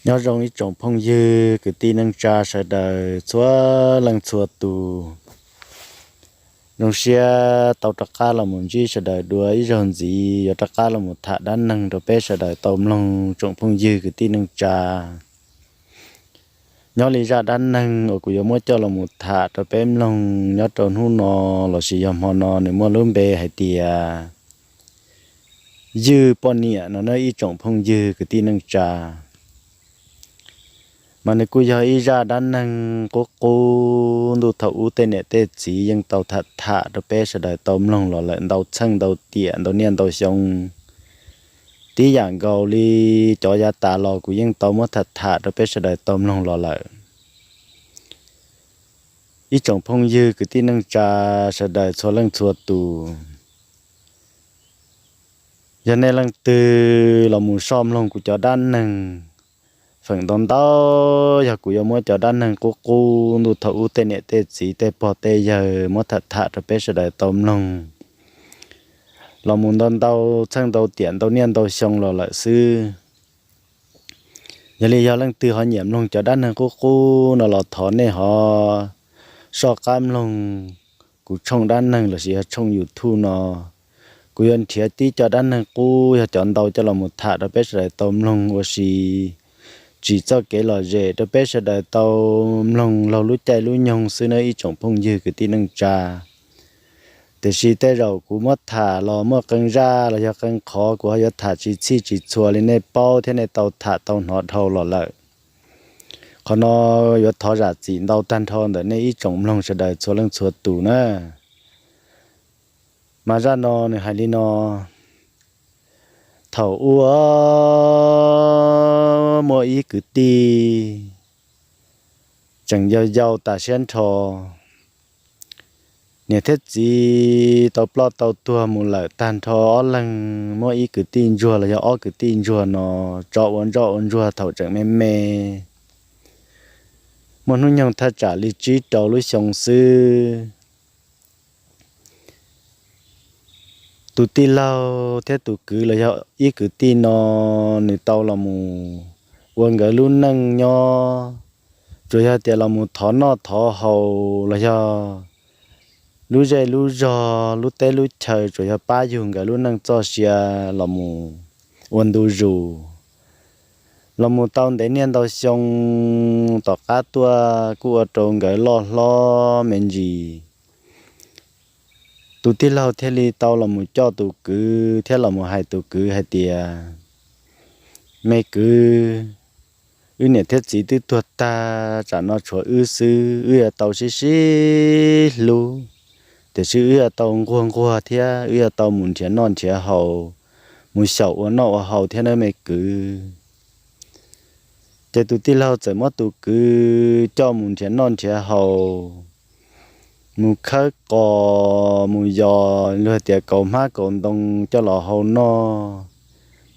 Nyob zoo ib tsoom phooj ywg kwv tij neej tsa sawv daws txhua leej txhua tus. Zoo siab tau rov qab los mus ntsib sawv daws dua ib zaug ntxiv, yuav rov qab los mus tham dab neeg rau peb sawv daws tau mloog tsoom phooj ywg kwv tij neej tsa. Nyob li zaj dab neeg uas kuv yuav muab coj los mus tham rau peb mloog nyob rau hnub no lossis yog hmo no nws muaj lub npe hais tias ywj poj niam no nawb ib tsoom phooj ywg kwv tij neej tsa. Mas nws kuj yog ib zaj dab neeg qub qub ntuj thaum ub tej niam tej txiv yeej tau tham tham rau peb sawv daws tau mloog los lawm ntau txheej ntau tiam ntau niaj ntau xyoo. Tib yam nkaus li cov yav tas los kuv yeej tau muab tham tham rau peb sawv daws tau mloog los lawm. Ib tsoom phooj ywg kwv tij neej tsa sawv daws txhua leej txhua tus, yog nej leej twg los mus soj mloog kuv cov dab neeg, feem ntau ntau yog kuv yuav muab cov dab neeg qub qub ntuj thaum ub tej niam tej txiv tej pog tej yawg muab tham tham rau peb sawv daws tau mloog los mus ntau ntau txheej ntau tiam ntau niaj ntau xyoo los lawm xwb. Yog li yog leej twg ho nyiam mloog cov dab neeg qub qub no los thov nej ho soj qab mloog kuv tshooj dab neeg lossis yog tshooj YouTube no. Kuv yuav nrhiav tib co dab neeg qub yog cov ntau coj los mus tham rau peb sawv daws tau mloog ua si, tsim txoj kev lom zem rau peb sawv daws tau mloog laug lub caij lub nyoog xwb nawb ib tsoom phooj ywg kwv tij neej tsa. Tiam sis tej zaum kuv muab tham los muaj qee zaj los yog qee qhov kuv ho yuav tham tsis txhij tsis txhua li nej paub thiab nej tau tham tau hnov dhau los lawm. Qhov no yuav thov zam txim ntau tag nrho ntawm nej ib tsoom mloog sawv daws txhua leej txhua tus na. Mas zaj no nws hais li no: Thaum ub muaj ib kwv tij tseem yau yau tas siab nrho, niam thiab txiv tau ploj tau tuag mus lawm tag nrho ob leeg. Muaj ib kwv tij ntsuag los yog ob kwv tij ntsuag no tso ua ntsoj ua ntsuag thaum tseem me me, muaj hnub nyoog thaj tsam li tsib rau lub xyoo xwb. Tus tij laug thiab tus kwv los yog ib kwv tij no, nws tau los mus ua nkawd lub neej nyob, tsuas yog tias los mus thov noj thov haus los yog lub zej lub zog lub teb lub chaw tsuas yog pab yug nkawd lub neej txoj sia los mus ua ntu zus. Los mus tau ntev niaj ntau xyoo tom qab tuaj kuj ua rau nkawd loj hlob me ntsis. Tus tij laug thiaj li tau los mus coj tus kwv thiab los mus hais tus kwv hais tias, me kwv, wb niam thiab txiv twb tuag tag, tsam no tshuav wb xwb, wb yuav tau sib sib hlub, tiam sis wb yuav tau nquag nquag thiab wb yuav tau mus nrhiav noj nrhiav haus, mus xyaum ua noj ua haus thiab nawb me kwv. Ces tus tij laug txawm muab tus kwv coj mus nrhiav noj nrhiav haus, mus khawb qos mus yos luag tias kaus hmab kaus ntoo coj los hau noj.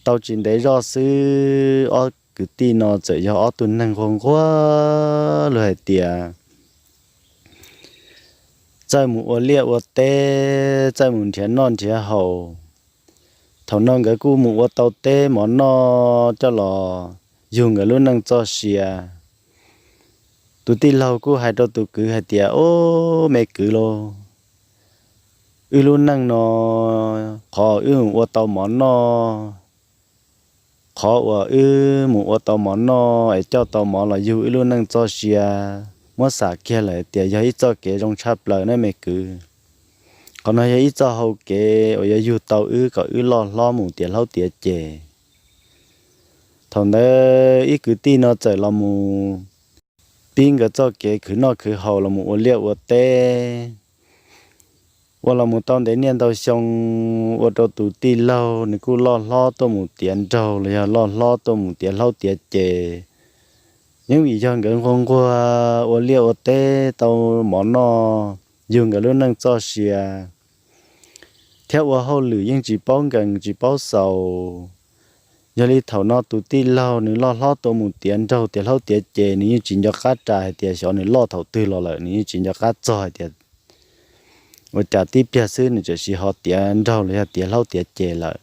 Tau tsis ntev zoj xwb ob kwv tij no txawm yog ob tug neeg nquag nquag luag hais tias txawj mus ua liaj ua teb, txawj mus nrhiav noj nrhiav haus. Thaum no nkawd kuj mus ua tau teb mov noj coj los yug nkawd lub neej txoj sia. Tus tij laug kuj hais rau tus kwv hais tias, ob me kwv lauj, wb lub neej no, qhov wb mus ua tau mov noj, qhov uas wb mus ua tau mov noj es coj tau mov los yug wb lub neej txoj sia, muab xam kiag lawm tias yog ib txoj kev zoo tshaj plaws nawb me kwv. Qhov no yog ib txoj hau kev uas yuav yug tau wb kom wb loj hlob mus tiav hlaub tiav ceg. Thaum ntawd ib kwv tij no txawm los mus pib nkawd txoj kev khwv noj khwv haus los mus ua liaj ua teb. Ua los mus tau ntev niaj ntau xyoo, ua rau tus tij laug nws kuj loj hlob tuaj mus tiav nraug los yog loj hlob tuaj mus tiav hlaub tiav ceg. Yeej vim yog nkawd nquag nquag ua liaj ua teb tau mov noj yug nkawd lub neej txoj sia, thiab ua hauj lwm yeej tsis paub nkees tsis paub xaus. Yog li thaum no tus tij laug nws loj hlob tuaj mus tiav nraug tiav hlaub tiav ceg, nws yeej tsis nco qab ras hais tias xyov nws loj thaum twg los lawm, nws yeej tsis nco qab txog hais tias ua cas tib pliag xwb nws txawm sis ho tiav nraug los yog tiav hlaub tiav ceg lawm.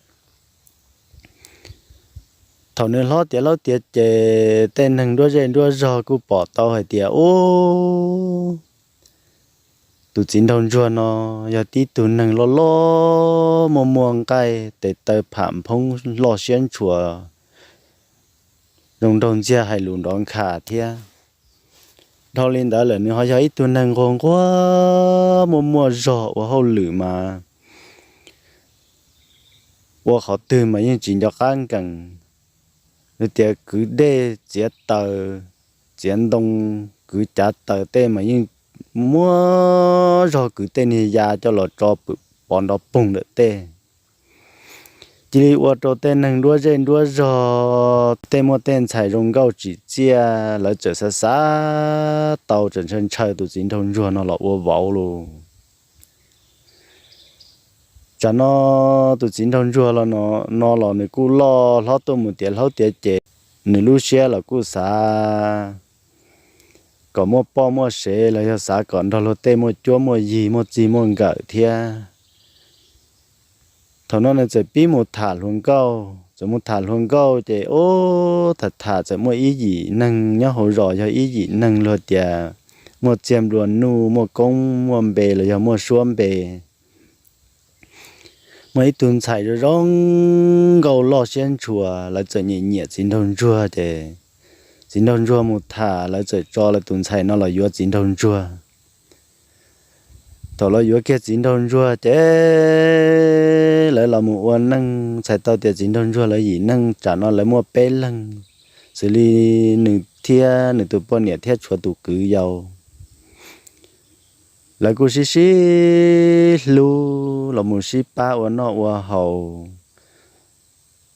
Thaum nws hlob tiav hlob tiav ces tej neeg nruab zej nruab zog kuj pom tau hais tias, ub, tus txiv nraug ntsuag no yog tib tug neeg loj loj muaj muaj nqaij tes taw pham phoob loj siab ntshua, zoo nraug ntxiag hais lus nrov nkhav thiab. Dhau li ntawd lawm nws ho yog ib tug neeg nquag nquag muaj muaj zog ua hauj lwm mas ua qhov twg mas yeej tsis nco qab nkees. Nws tias kwv dej txiav taws, txiav ntoo, kwv cav taws tej mas yeej muaj zog kwv tej niag ya coj los tso pwm pov nrov poog ntawm tej. Cia li ua rau tej neeg nruab zej nruab zog tej muaj tej ntxhais zoo nkauj tsim txiaj lawv txawm xav xav tau txawm ntshaw ntshaw tus txiv nraug ntsuag no los ua vauv lus. Tsam no tus txiv nraug ntsuag no los nws kuj loj hlob tuaj mus tiav hlob tiav ces, nws lub siab los kuj xav kom muaj poj muaj sev los yog xav kom nrog luag tej muaj cuab muaj yig muaj txig muaj nkawm thiab. Thaum no nws txawm pib mus tham hluas nkauj, txawm mus tham hluas nkauj ces ub, tham tham txawm muaj ib yim neeg nyob hauv zos yog ib yim neeg luag tias muaj txiag nplua nuj muaj koob muaj npe los yog muaj suab npe. Muaj ib tug ntxhais zoo zoo nkauj loj siab ntshua, lawv txawm nyiam nyiam txiv nraug ntsuag ces txiv nraug ntsuag mus tham lawv txawm tso lawv tus ntxhais no los yuav txiv nraug ntsuag. Thaum los yuav kiag txiv nraug ntsuag ces lawv los mus ua neej txhais tau tias txiv nraug ntsuag lawv yim neej tsam no lawv muaj peb leeg, xws li nws thiab nws tus poj niam thiab tshuav tus kwv yau. Lawv kuj sib sib hlub los mus sib pab ua noj ua haus.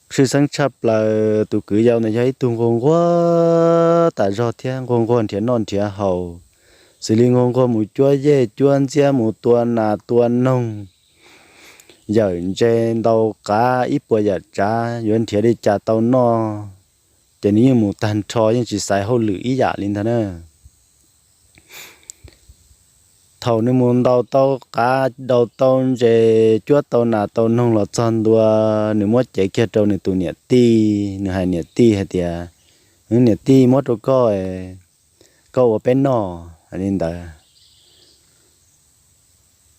Tshwj xeeb tshaj plaws tus kwv yau ntawd yog ib tug nquag nquag tas zog thiab nquag nquag nrhiav noj nrhiav haus, xws li nquag nquag mus cuab yej cuab ntxiab mus tua nas tua noog, yawm ntses ntaus qav ib puas yam tsav yuav nrhiav li cas tau noj, ces nws yeej mus tag nrho yeej tsis xaiv hauj lwm ib yam li ntag na. Thaum nws mus ntaus tau qav ntaus tau ntses cuab tau nas tau noog los txog ntua, nws muab cev kiag rau nws tus niam tij, nws hais niam tij hais tias, niam tij, muab rau koj, koj ua peb noj li ntawd.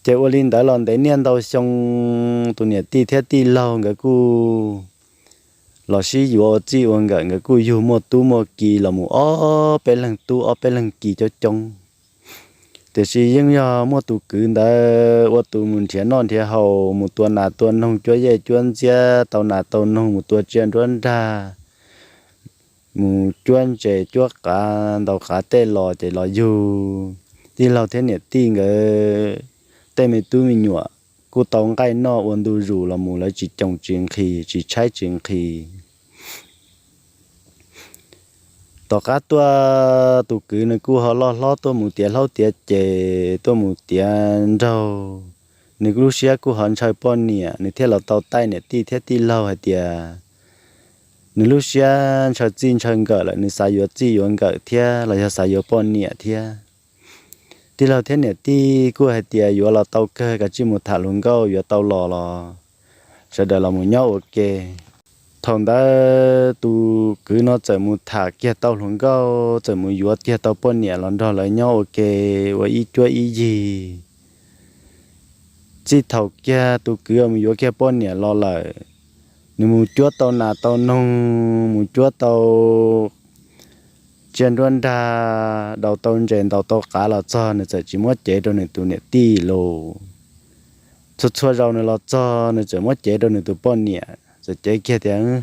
Ces ua li ntawd los ntev niaj ntau xyoo, tus niam tij thiab tij laug nkawd kuj los sib yuav ua txij ua nkawm, nkawd kuj yug muaj tub muaj ki los mus ob peb leeg tub ob peb leeg ki coob coob. Tiam sis yeej yog muaj tus kwv ntawd ua tus mus nrhiav noj nrhiav haus, mus tua nas tua noog cuab yej cuab ntxiab, tau nas tau noog mus tua tsiaj nruab nrag, mus cuab ntses cuab qav ntaus qav tej los ces los yug tij laug thiab niam tij nkawd tej me tub me nyuam kuj tau nqaij noj ua ntu zus los mus, lawv tsis coos tsis nqhis tsis tshaib tsis nqhis. Tom qab tuaj tus kwv nws kuj ho loj hlob tuaj mus tiav hlob tiav ces tuaj mus tiav nraug, nws lub siab kuj ho ntshaw poj niam, nws thiaj los tau taij niam tij thiab tij laug hais tias nws lub siab ntshaw txij ntshaw nkawm lawm, nws xav yuav txij yuav nkawm thiab los yog xav yuav poj niam thiab. Tij laug thiab niam tij kuj hais tias yuav los tau kawg, kav tsij mus tham hluas nkauj yuav tau los los sawv daws los mus nyob ua ke. Thaum ntawd tus kwv no txawm mus tham kiag tau hluas nkauj, txawm mus yuav kiag tau poj niam los nrog lawv nyob ua ke ua ib cuab ib yig. Txij thaum kiag tus kwv mus yuav kiag poj niam los lawm, nws mus cuab tau nas tau noog, mus cuab tau tsiaj nruab nrag, daus tau ntses ntaus tau qav los txog, nws txawm tsis muab cev rau nws tus niam tij lus. Txhua txhua zaus nws los txog nws txawm muab cev rau nws tus poj niam, txawm cev kiag tias,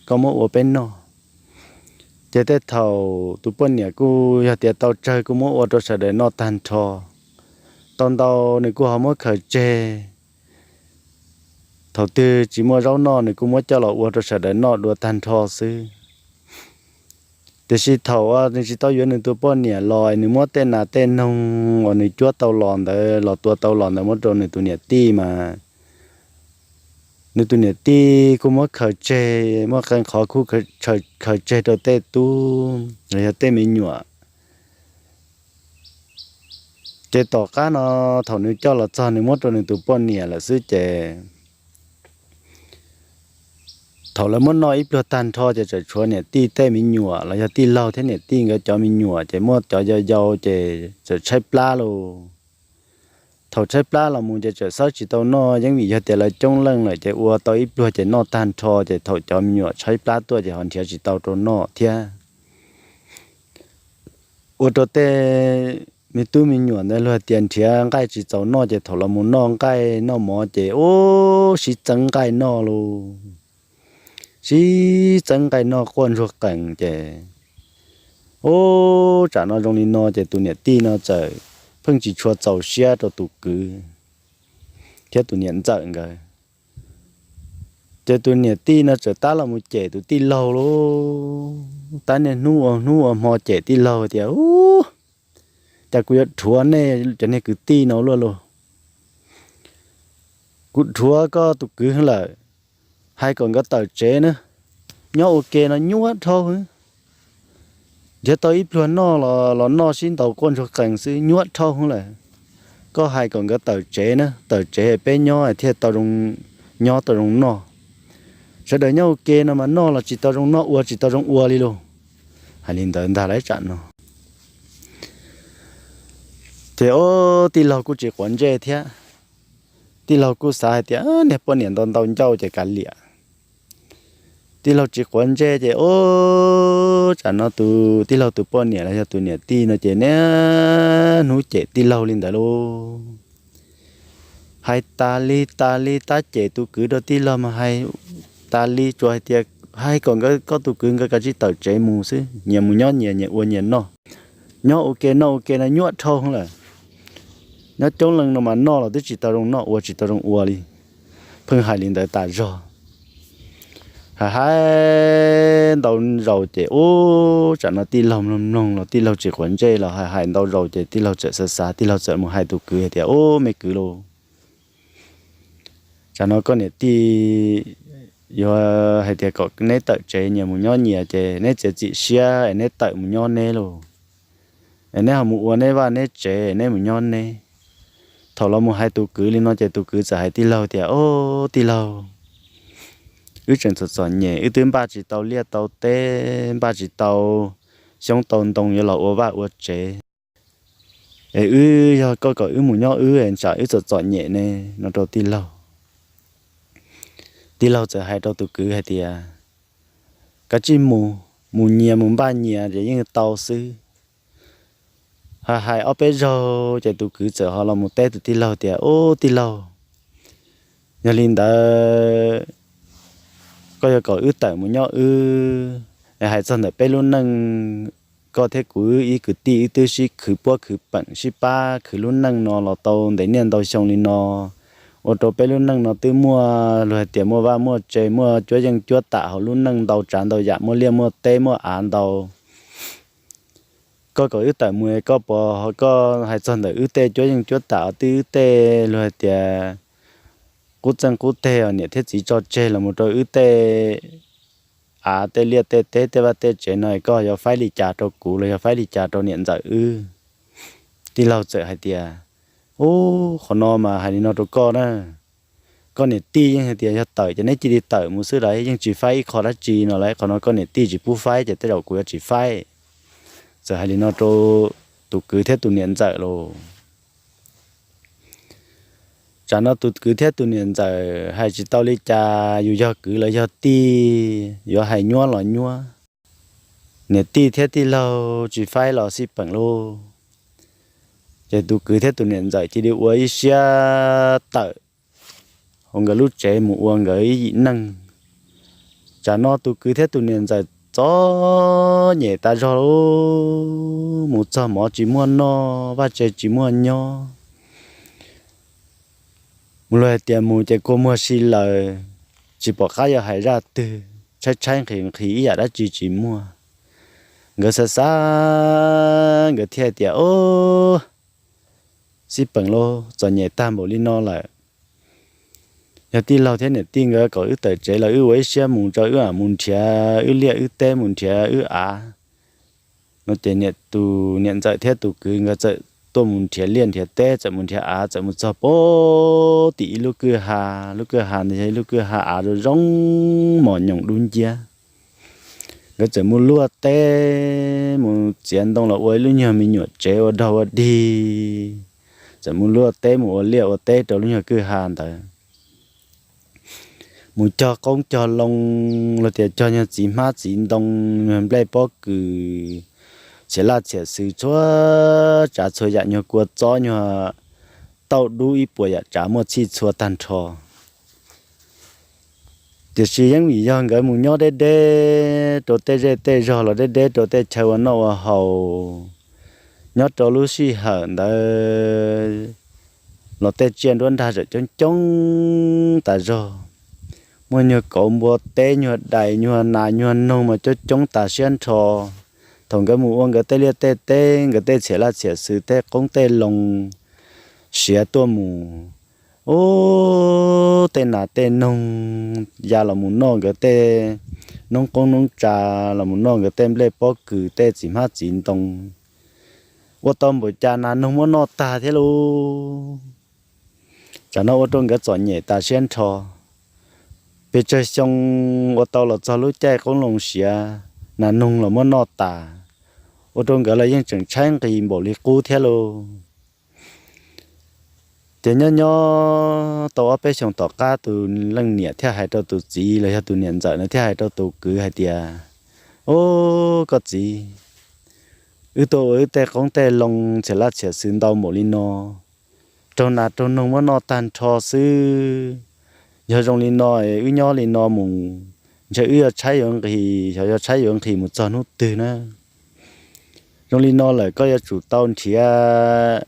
koj muab ua peb noj. Ces tej thaum tus poj niam kuj yog tias tau tsawg kuj muab ua rau sawv daws noj tag nrho. Tau ntau nws kuj ho muab khaws tseg. Thaum twg tsis muaj zaub noj nws kuj muab coj los ua rau sawv daws noj dua tag nrho xwb. Tiam sis thaum uas nws tsis tau yuav nws tus poj niam los nws muab tej nas tej noog uas nws cuab tau los ntawd los tua tau los ntawd muab rau nws tus niam tij mas, nws tus niam tij kuj muab khaws tseg, muab qee qhov kuj khaws tseg rau tej tub los yog tej me nyuam. Ces tom qab no thaum nws coj los txog nws muab rau nws tus poj niam lawm xwb ces, Thaum lawv muab noj ib pluag tag nrho ces txawm tshuav niam tij tej me nyuam los yog tij laug thiab niam tij nkawd cov me nyuam ces muaj cov yau yau ces txawm tshaib plab lauj. Thaum tshaib plab los mus ces txawm xawb tsis tau noj, yeej vim yog tias lawv coob leej lawm ces ua tau ib pluag ces noj tag nrho ces thaum cov me nyuam tshaib plab tuaj ces ho nrhiav tsis tau rau noj thiab. Ua rau tej me tub me nyuam ntawd luag tias nrhiav nqaij tsis txaus noj ces thaum los mus noj nqaij noj mov ces ub sib txeeb nqaij noj lauj. Sib txeeb nqaij noj quaj ntsuag qees ces ub tsam no zoo li no ces tus niam tij no txawm pheej tsis tshua txaus siab rau tus kwv thiab tus niam ntxawm nkawd. Ces tus niam tij no txawm tab los mus cem tus tij laug lauj. Tab niaj hnub ua hnub ua hmo cem tij laug tias, Ub, cas kuv yuav rhuav nej cov niag kwv tij no luaj lauj. Kuv rhuav koj tus kwv lawm, hais kom nkawd tawm tsev na. Nyob ua ke no nyuaj dhau, nrhiav tau ib pluag noj los noj sib ntaus quaj ntsuag qees xwb, nyuaj dhau lawm. Koj hais kom nkawd tawm tsev na, tawm tsev peb nyob thiaj tau zoo, nyob tau zoo noj. Sawv daws nyob ua ke no mas noj los tsis tau zoo noj, ua tsis tau zoo ua li lauj. Hais li ntawd ntag lauj tsam no ces ub tij laug kuj tsis quav ntsej thiab. Tij laug kuj xav hais tias niag poj niam ntau ntau ncauj ces kav liam. Tij laug tsis quav ntsej ces ub tsam no tus tij laug tus poj niam los yog tus niam tij no ces niaj hnub cem tij laug li ntawd lauj. Hais tas li tas li, tab cem tus kwv rau tij laug mas hais tas li, tsuas hais tias hais kom nkawd, koj tus kwv nkawd kav tsij tawm tsev mus xwb, nyias mus nyob nyias, nyias ua nyias noj. Nyob ua ke noj ua ke no nyuaj dhau lawm. Nyob coob leej no mas noj los twb tsis tau zoo noj, ua tsis tau zoo ua li. Pheej hais li ntawd tas zog. Hais hais ntau zaus ces ub tsam no tij laug mloog mloog los tij laug tsis quav ntsej los hais hais ntau zaus ces tij laug txawm xav xav, tij laug txawm mus hais tus kwv hais tias, Ub me kwv lauj, tsam no koj niam tij yuav hais tias kom neb tawm tsev nyias mus nyob nyias ces neb txiav txim siab es neb tawm mus nyob neb lauj. Es neb ho mus ua neb vaj neb tsev, neb mus nyob neb. Thaum los mus hais tus kwv li no ces tus kwv txawm hais tij laug tias, Ub tij laug, wb tseem txom txom nyem, wb twb npaj tsis tau liaj tau teb, npaj tsis tau xyoob tau ntoo yuav los ua vaj ua tsev. Es wb, yog koj kom wb mus nyob wb es tsam wb txom txom nyem ne, no rau tij laug. Tij laug txawm hais rau tus kwv hais tias, Kav tsij mus, mus nyias mus npaj nyias ces yeej tau xwb. Hais hais ob peb zaug ces tus kwv txawm ho los mus teb tus tij laug tias, Ub tij laug, yog li ntawd koj yuav kom wb tawm mus nyob wb, es hais txog ntawm peb lub neej, koj thiab kuv wb ib kwv tij wb twb sib khwv puab khwv peem sib pab khwv lub neej no los tau ntev niaj ntau xyoo li no, ua rau peb lub neej no twb muaj luag hais tias muaj vaj muaj tse, muaj cuab yeej cuab tam hauv lub neej ntau tsav ntau yam, muaj liaj muaj teb muaj av ntau. Koj kom wb tawm mus, koj puas, koj hais txog ntawm wb tej cuab yeej cuab tam, twb wb tej luag hais tias qub txeej qub teg, niam thiab txiv tso tseg los mus rau wb tej av tej liaj tej teb tej vaj tej tsev no, koj yuav faib li cas rau kuv los yog faib li cas rau niam ntxawm wb? Tij laug txawm hais tias, Ub, qhov no mas hais li no rau koj na, koj niam tij yeej hais tias yog tawm ces neb cia li tawm mus xwb las, yeej tsis faib ib qho dab tsi no las, qhov no koj niam tij tsis pub faib ces tej zaum kuv yuav tsis faib. Txawm hais li no rau tus kwv thiab tus niam ntxawm lauj. Tsam no tus kwv thiab tus niam ntxawm hais tsis tau li cas, yus yog kwv los yog tij, yuav hais nyuab los nyuab, niam tij thiab tij laug tsis faib los xij peem lauj. Ces tus kwv thiab tus niam ntxawm cia li ua ib siab tawm hauv nkawd lub tsev mus ua nkawd ib yim neej. Tsam no tus kwv thiab tus niam ntxawm txom nyem tas zog lauj, mus txog mov tsis muaj noj, vaj tse tsis muaj nyob. Mus luag hais tias mus ces kua muag si lawm, tsis pom qab yuav hais zaj twg, tshaib tshaib nqhis nqhis ib yam dab tsi tsis muaj. Nkawd xav xav nkawd thiaj tias, Ob, xij peem lauj, txom nyem tag npaum li no lawm, yog tij laug thiab niam tij nkawd kom wb tawm tsev los wb ua ib siab mus tso, wb mam mus nrhiav wb liaj wb teb, mus nrhiav wb av. No ces niam, tus niam ntxawm thiab tus kwv nkawd txawm tuaj mus nrhiav liaj nrhiav teb, txawm mus nrhiav av, txawm mus txog puag tim ib lub kwj ha. Lub kwj ha ntawd yog ib lub kwj ha av zoo zoo mos nyoos dub nciab. Nkawd txawm mus luaj teb mus txiav ntoo los ua ib lub nyuag me nyuam tsev ua dog ua dig, txawm mus luaj teb mus ua liaj ua teb rau lub nyuag kwj ha ntawd. Mus cog qoob cog loo los tias cog nyuag txiv hmab txiv ntoo, nyuag nplej pob kws, txhiam laj txhiam xws txhua tsav txhua yam, nyuag kua txob, nyuag tauj dub, ib puas yam tsav muaj txhij txhua tag nrho. Tiam sis yeej vim yog nkawd mus nyob deb deb rau tej zej tej zog los deb deb rau tej chaw ua noj ua haus, nyob rau lub sij hawm ntawd los tej tsiaj nruab nrag txawm coob coob tas zog. Muaj nyuag kauv npua teb, nyuag dais, nyuag nas nyuag noog mas coob coob tas siab nrho. Thaum nkawd mus ua nkawd tej liaj tej teb, nkawd tej txhiam laj txhiam xws, tej qoob tej loo siav tuaj mus, ub, tej nas tej noog ya los mus noj nkawd tej noob qoob noob tsa, los mus noj nkawd tej nplej pob kws, tej txiv hmab txiv ntoo, ua tau npaum cas nas noog muab noj tag thiab lauj. Tsam no ua rau nkawd txom nyem tas siab nrho. Pes tsawg xyoo ua tau los txog lub caij qoob loo siav, nas noog los muab noj tas, ua rau nkawd los yeej tseem tshaib nqhis npaum li qub thiab lauj. Ces nyob nyob tau ob peb xyoos tom qab tus leej niam thiaj hais rau tus txiv los yog tus niam ntxawm no thiaj hais rau tus kwv hais tias, Ub, koj txiv, wb tuaj ua wb tej qoob tej loo txhiam laj txhiam xws ntau npaum li no, raug nas raug noog muab noj tag nrho xwb. Yog zoo li no, wb nyob li no mus, ntshe wb yuav tshaib yuav nqhis, xyov yuav tshaib yuav nqhis mus txog hnub twg na. Zoo li no lawm koj yuav tsum tau nrhiav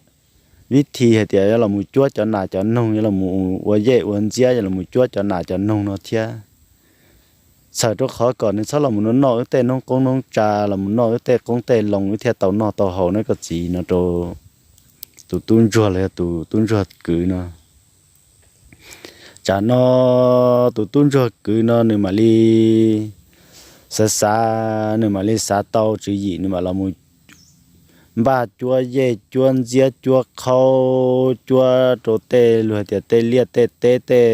vib thi hais tias yuav los mus cuab cov nas cov noog, yuav los mus ua yej ua ntxiab, yuav los mus cuab cov nas cov noog no thiab, txhawm rau qhov kom nws txhob los mus noj noj wb tej noob qoob noob tsa, los mus noj wb tej qoob tej loo, wb thiaj tau noj tau haus na koj txiv, no rau tus tub ntsuag los yog tus tub ntsuag kwv no. Tsam no tus tub ntsuag kwv no nws mam li xav xav, nws mam li xav tau tswv yim, nws mam los mus npaj cuab yej cuab ntxiab cuab qhaub cuab rau tej luag hais tias tej liaj tej teb, tej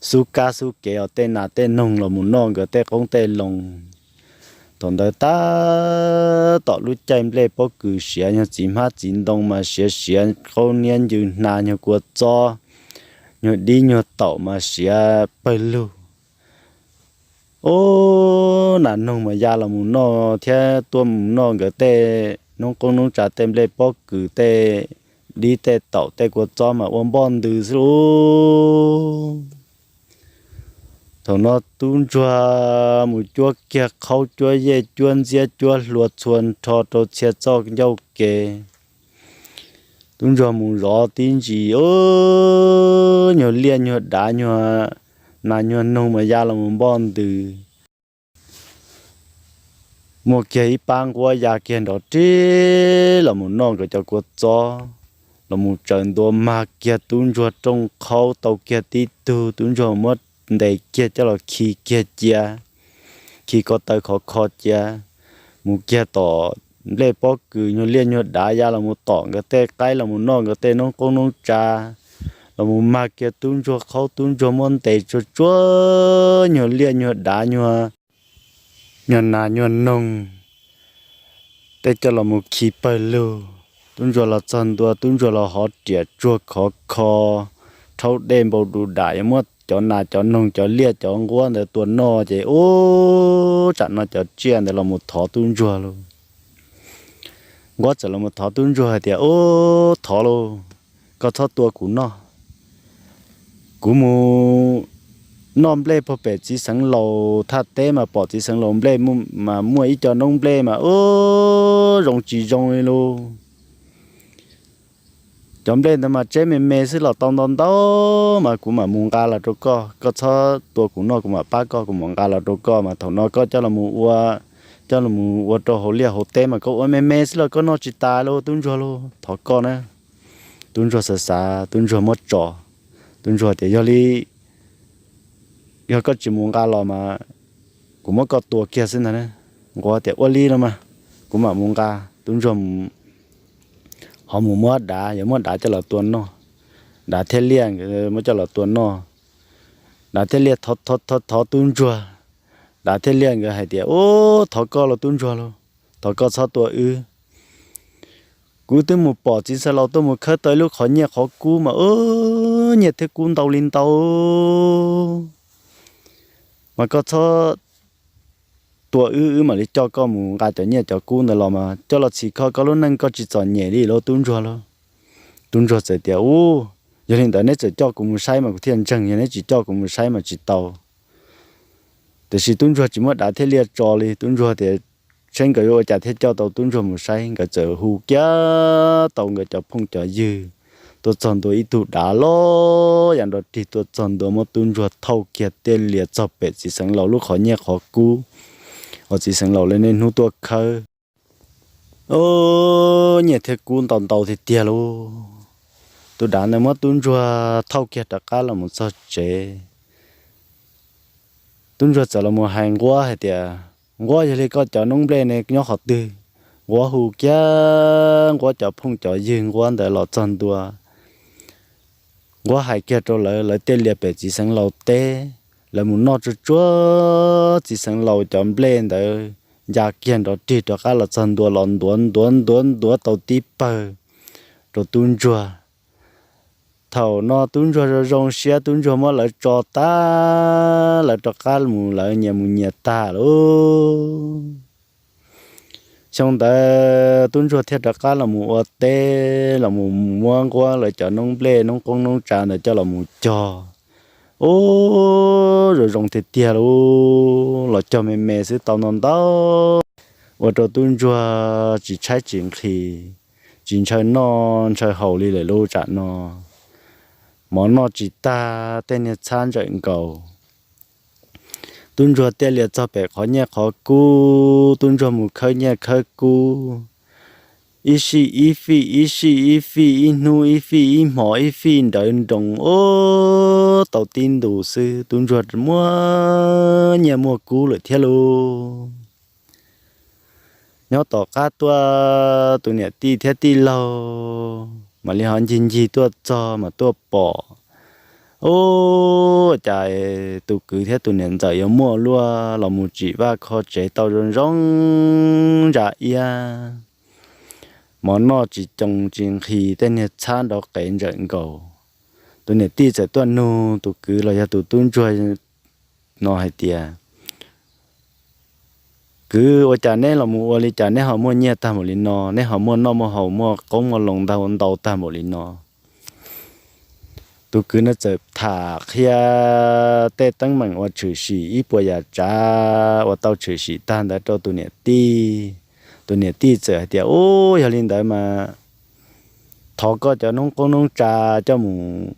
xub kab xub kev, tej nas tej noog los mus noj nkawd tej qoob tej loo. Thaum ntawd tab tom lub caij nplej pob kws siav, nyuag txiv hmab txiv ntoo mas siav siav, qhaub niab ncw hna, nyuag kua txob, nyuag dib nyuag taum mas siav pawg lug. Ub, nas noog mas ya los mus noj thiab tuaj mus noj nkawd tej noob qoob noob tsa, tej nplej pob kws, tej dib tej taum tej kua txob mas ua npoj ntws xwb lauj. Thaum no tub ntsuag mus cuab kiag qhaub cuab yej cuab ntxiab cuab hlua txhua nrho rau txhia txoj ncauj kev. Tub ntsuag mus zov tib ntsis, nyuag liaj nyuag dav nyuag nas nyuag noog mas ya los mus npoj ntws. Muaj kiag ib pab nquab ya kiag nrov ris los mus noj nkawd cov kua txob, los mus tsaws ntua mag kiag tub ntsuag rooj qhaub tau kiag tib tug, tub ntsuag muab ntes kiag coj los khi kiag cia, khi ko taw khov kho cia, mus kiag tom nplej pob kws, nyuag liaj nyuag dav ya los mus tom nkawd tej qaib los mus noj nkawd tej noob qoob noob tsa, los mus mag kiag tub ntsuag qhaub, tub ntsuag muab ntes tsuag tsuag nyuag liaj nyuag dav nyuag, nyuag nas nyuag noog tej coj los mus khi pawg lug. Tub ntsuag los txog ntua, tub ntsuag los hov riam tsuag khov kho, rhaub dej npau du dam, yuav muab cov nas cov noog cov liaj cov nquab ntawd tua noj ces ub, tsam no cov tsiaj ntawd los mus thov tub ntsuag lauj. Nquab txawm los mus thov tub ntsuag hais tias, Ub, thov lauj, koj txhob tua kuv noj. Kuv mus noj nplej puag pem txiv xeev laus thaj teb mas pom txiv xeev laus nplej mas muaj ib co noob nplej mas ub, zoo tsis zoo li lauj. Cov nplej ntawd mas tseb me me xwb los tau ntau ntau mas kuv mam mus nqa los rau koj. Koj txhob tua kuv noj, kuv mam pab koj, kuv mam nqa los rau koj mas thaum no koj coj los mus ua, coj los mus ua rau hauv liaj hauv teb mas koj ua me me xwb los koj noj tsis tas lauj tub ntsuag lauj, thov koj na. Tub ntsuag xav xav, tub ntsuag muab tso. Tub ntsuag tias, Yog li yog koj tsis mus nqa los mas kuv muab koj tua kiag xwb ntag na. Nquab tias, Ua li no mas kuv mam mus nqa. Tub ntsuag mus ho mus muab dav, yuav muab dav coj los tua noj. Dav thiab liaj nkawd muab coj los tua noj. Dav thiab liaj thov thov thov tub ntsuag. Dav thiab liaj nkawd hais tias, Ub, thov koj los tub ntsuag lauj, thov koj txhob tua wb. Kuv twb mus pom txiv xeev laus tuaj mus khawb tau ib lub qhov nyiaj qhov kub mas, ub, nyiaj thiab kub ntau li ntau, mas koj txhob tua wb, wb mam li coj koj mus nqa cov nyiaj cov kub ntawd los mas coj los txhim kho koj lub neej, koj tsis txom nyem li lauj tub ntsuag lauj. Tub ntsuag txawm tias, Ub, yog li ntawd neb txawm coj kuv mus saib mas kuv thiaj ntseeg, yog neb tsis coj kuv mus saib mas tsis tau. Tiam sis tub ntsuag tsis muab dav thiab liaj tso li, tub ntsuag tias, Saib nkawd yuav ua cas thiaj coj tau tub ntsuag mus saib. Nkawd txawm hu kiag tau nkawd cov phooj cov ywg tuaj txog ntua, ib tug dav loj yam nrov rig tuaj txog ntua, muab tub ntsuag thauj kiag tiaj lias txog pem txiv xeev laus lub qhov nyiaj qhov kub uas txiv xeev laus lawv niaj hnub tuaj khawb. Ub, nyiaj thiab kub ntau ntau tiag tiag lauj. Tus dav ntawd muab tub ntsuag thauj kiag rov qab los mus txog tsev. Tub ntsuag txawm los mus hais nquab hais tias, Nquab, yog li koj cov noob nplej ne nyob qhov twg? Nquab hu kiag nquab cov phooj cov ywg nquab ntawd los txog ntua. Nquab hais kiag rau lawv, lawv tiaj lias pem txiv xeev laus teb, lawv mus noj tsuag tsuag txiv xeev laus cov nplej ntawd, nca kiag nrov rig rov qab los txog ntua los ntuav ntuav ntuav ntuav tau tib pawg rau tub ntsuag. Thaum no tub ntsuag zoo zoo siab, tub ntsuag muab lawv tso tag, lawv rov qab mus lawv nyias mus nyias tag lauj. Xyoo ntawd tub ntsuag thiaj rov qab los mus ua teb, los mus muab nquab lawv cov noob nplej noob qoob noob tsa ntawd coj los mus cog. Ub, zoo zoo tiag tiag lauj, los cog me me xwb tau ntau ntau, ua rau tub ntsuag tsis tshaib tsis nqhis, tsis ntshaw noj ntshaw haus li lawm lauj. Tsam no mov noj tsis tag, tej niag txhab ntsawm nkaus. Tub ntsuag tiaj lias txog pem qhov nyiaj qhov kub, tub ntsuag mus khawb nyiaj khawb kub, ib sij ib fij, ib sij ib fij, ib hnub ib fij, ib hmos ib fij nrawv nroos, ub, tau tib ntus xwb tub ntsuag muaj nyiaj muaj kub lawm thiab lauj. Nyob tom qab tuaj tus niam tij thiab tij laug mam li ho ncig ncig tuaj txog mas tuaj pom, ub, cas tus kwv thiab tus niam ntxawm yuav muaj luaj los mus tsim vaj kho tsev tau zoo zoo ntsa iab, mov noj tsis coo tsis nqhis, tej niag txhab nrov qev ntsawm nkaus. Tus niam tij txawm tuaj nug tus kwv los yog tus tub ntsuag no hais tias, Kwv, ua cas neb los mus ua li cas neb ho muaj nyiaj tag npaum li no, neb ho muaj noj muaj haus muaj qoob muaj loo ntau ntau tag npaum li no? Tus kwv no txawm tham qhia tej teeb meem uas tshwm sim ib puas yam tsav uas tau tshwm sim tag ntawd rau tus niam tij. Tus niam tij txawm hais tias, Ub, yog li ntawd mas thov koj cov noob qoob noob tsa coj mus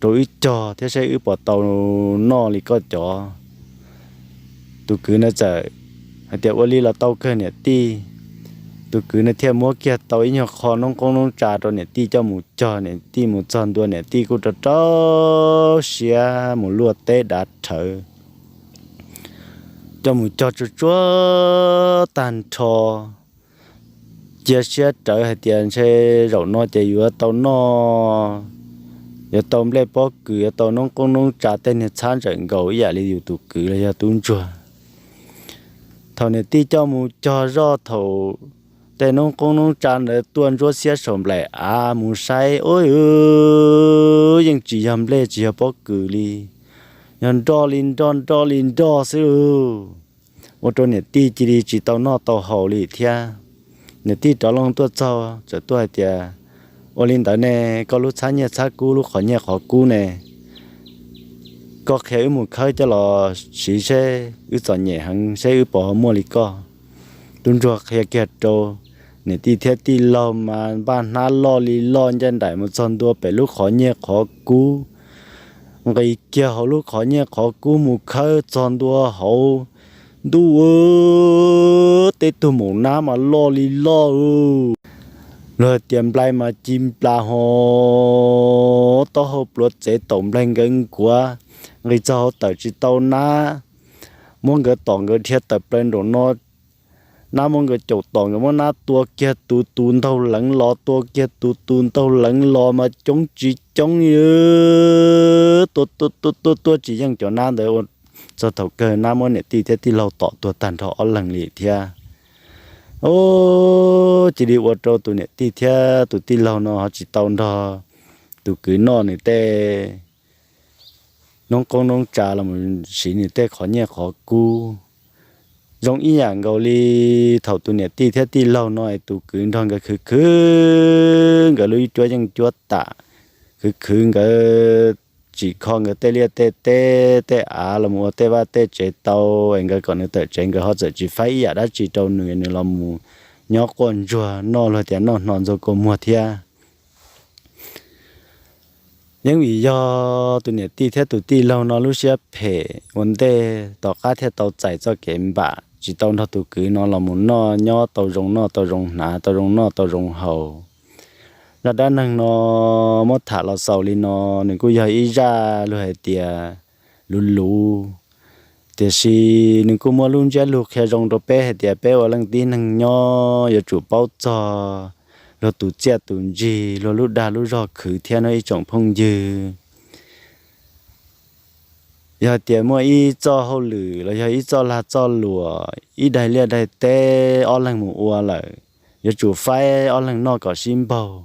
rau wb cog thiab seb wb puas tau noj li koj cov. Tus kwv no txawm hais tias, Ua li los tau kawg niam tij. Tus kwv no thiaj muab kiag tau ib nyuag qho noob qoob noob tsa rau niam tij coj mus cog. Niam tij mus txog ntua niam tij kuj rau rau siab mus luaj teb dav rhawv, coj mus cog tsuag tsuag tag nrho, cia siab rawv hais tias ntshe zaum no ces yuav tau noj, yuav tau nplej pob kws, yuav tau noob qoob noob tsa tej niag txhab ntsawm nkaus ib yam li yus tus kwv los yog tub ntsuag. Thaum niam tij coj mus cog zoj thaum tej noob qoob noob tsa ntawd tuaj ntsuab xiab saum nplaim av mus saib, ub, yeej tsis yog nplej tsis yog pob kws li, yog nroj li nroj nroj li nroj xwb lauj. Ua rau niam tij cia li tsis tau noj tau haus li thiab. Niam tij rov loo tuaj txog txawm tuaj hais tias, Ua li ntawd ne, koj lub txhab nyiaj txhab kub lub qhov nyiaj qhov kub ne, koj qhia wb mus khawb coj los siv seb wb txom nyem heev seb wb puas ho muaj li koj. Tub ntsuag qhia kiag rau niam tij thiab tij laug mas npaj hnab loj li loj ncaj nraim mus txog ntua pem lub qhov nyiaj qhov kub, nqis kiag hauv lub qhov nyiaj qhov kub mus khawb txog ntua hauv ntuj, tej tug maum nab mas loj li loj, luag tias nplai mas ci nplas ho, taub hau pluav txev taum nplaig nkawd nkuav, nqis txog hauv tawm tsis tau nab, muab nkawd tom nkawd dhia tawm plaws nraum no, nab muab nkawd caum tom, nkawd muab nab tua kiag tus tus ntaug leev los, tua kiag tus tus ntaug leev los mas coob tsis coob, tua tua tua tua tua tsis yeej cov nab ntawd ua, txog thaum kawg nab muab niam tij thiab tij laug tom tuag tag nrho ob leeg li thiab. Ub, cia li ua rau tus niam tij thiab tus tij laug no ho tsis tau nrog tus kwv noj nws tej noob qoob noob tsav los mus siv nws tej qhov nyiaj qhov kub. Zoo ib yam nkaus li thaum tus niam tij thiab tij laug no es tus kwv nrog nkawd khwv khwv nkawd lub cuab yeej cuab tam, khwv khwv nkawd tsim kho nkawd tej liaj tej teb tej av los mus ua tej vaj tej tsev tau, es nkawd kom nws tawm tsev, nkawd ho txawm tsis faib ib yam dab tsi rau nws, nws los mus nyob quaj ntsuag noj luag tias noj hno ntxuag kua muag thiab. Yeej vim yog tus niam tij thiab tus tij laug no lub siab phem ua ntej tom qab thiaj tau txais txoj kev npam tsis tau nrog tus kwv no los mus noj nyob tau zoo noj tau zoo hnav, tau zoo noj tau zoo haus. Zaj dab neeg no muab tham los xaus li no, nws kuj yog ib zaj luag hais tias luv luv, tiam sis nws kuj muaj lub ntsiab lus qhia zoo rau peb hais tias peb ua leej tib neeg nyob yuav tsum paub txog luag tus txiaj tus ntsig, luag lub dag lub zog khwv thiab nawb ib tsoom phooj ywg. Yog hais tias muaj ib txoj hauj lwm los yog ib txoj lag txoj luam, ib daim liaj daim teb ob leeg mus ua lawm, yuav tsum faib ob leeg noj kom sib npaug.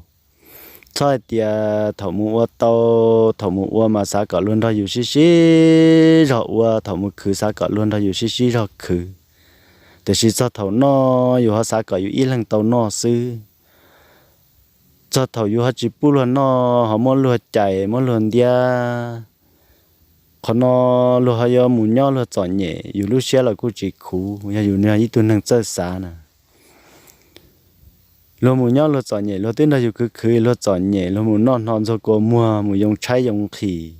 Txhob hais tias thaum mus ua tau, thaum mus ua mas xav kom luag nrog yus sib sib zog ua, thaum mus khwv xav kom luag nrog yus sib sib zog khwv, tiam sis txog thaum noj yus ho xav kom yus ib leeg tau noj xwb. Txog thaum yus ho tsis pub luag noj, ho muab luag cais muab luag ntiab, qhov no luag ho yuav mus nyob luag txom nyem, yus lub siab los kuj tsis khuv, yog yus yog ib tug neeg txawj xav na. Luag mus nyob luag txom nyem, luag twb nrog yus khwv khwv luag txom nyem, luag mus noj hno ntxuag kua muag, mus yoo tshaib yoo nqhis.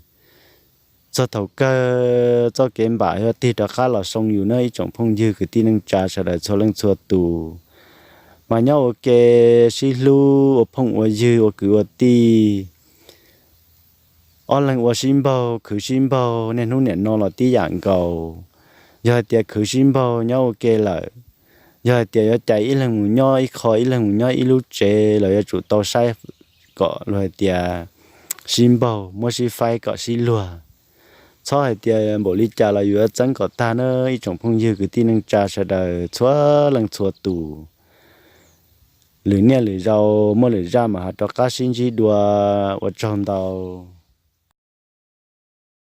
Txog thaum kawg txoj kev npam yuav tig rov qab los soo yus nawb ib tsoom phooj ywg kwv tij neej tsa sawv daws txhua leej txhua tus. Mas nyob ua ke, sib hlub ua phooj ua ywg ua kwv ua tij, ob leeg ua sib npaug khwv sib npaug, niaj hnub niam no los tib yam nkaus. Yog hais tias khwv sib npaug nyob ua ke lawm, yog hais tias yuav cais ib leeg mus nyob ib qho, ib leeg mus nyob ib lub tsev los yuav tsum tau saib kom luag hais tias sib npaug, muab sib faib kom sib luag. Txhob hais tias npaum li cas los yus yuav txeeb kom tag nawb ib tsoom phooj ywg kwv tij neej tsa sawv daws txhua leej txhua tus. Lwm niaj lwm zaus muaj lwm zaj mas ho rov qab sib ntsib dua, ua tsaug ntau.